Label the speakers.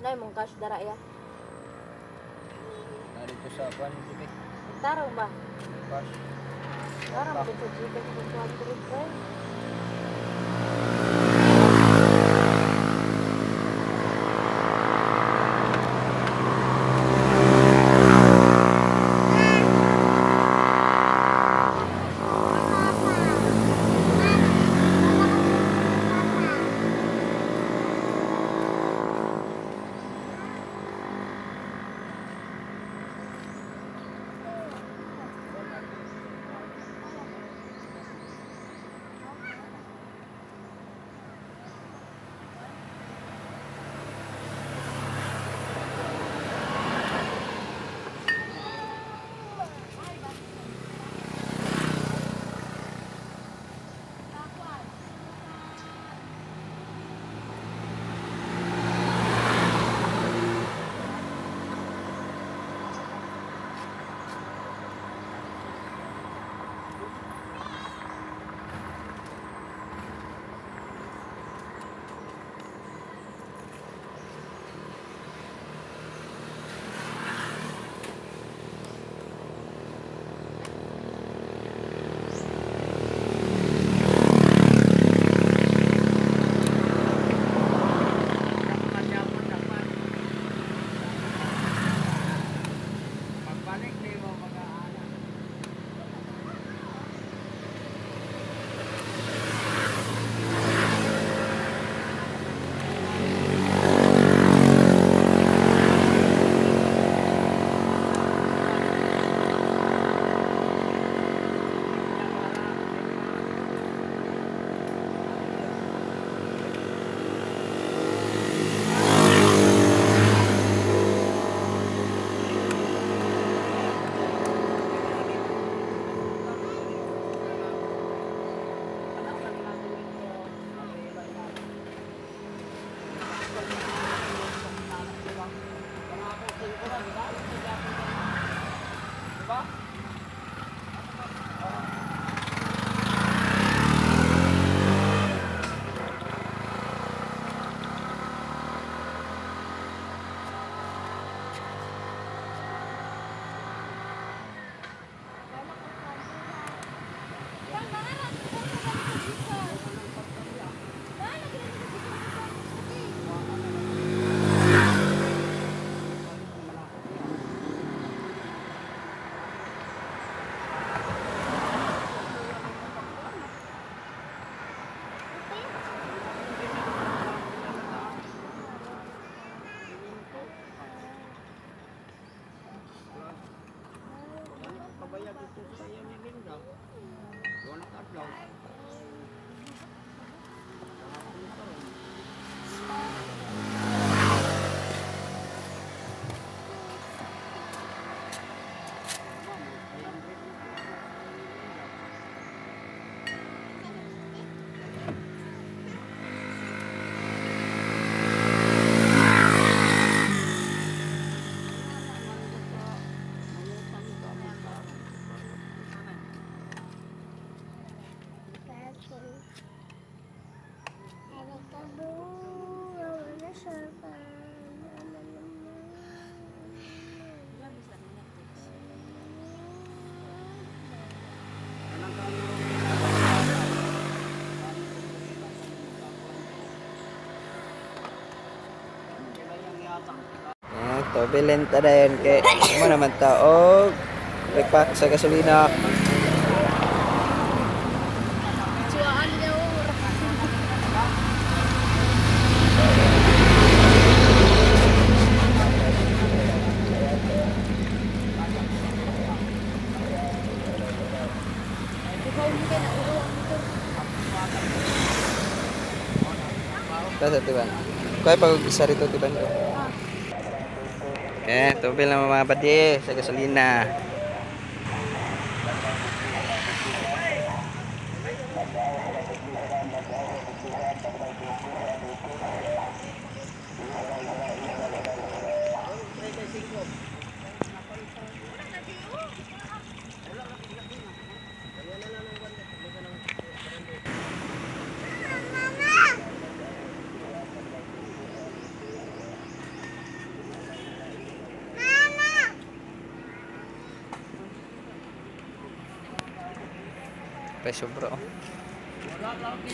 Speaker 1: Nay mong cash dara ya.
Speaker 2: Narito sa kwan dito.
Speaker 1: Tarong ba?
Speaker 2: Cash.
Speaker 1: Tarong ba sa Gcash kung 200 pre?
Speaker 2: Pagbalik ni mo mag-aana. Kabayad ito sa iyo ni Linda. Wala ka adlaw.
Speaker 3: Ayan, to bilin ta dayon kay mo naman ta og repack sa gasolina.
Speaker 1: Suwaan niya.
Speaker 3: Ta sa tiban. Kaya pag isa rito tiban ko. Eh, to bilin mga badi sa gasolina. Napay sobra oh.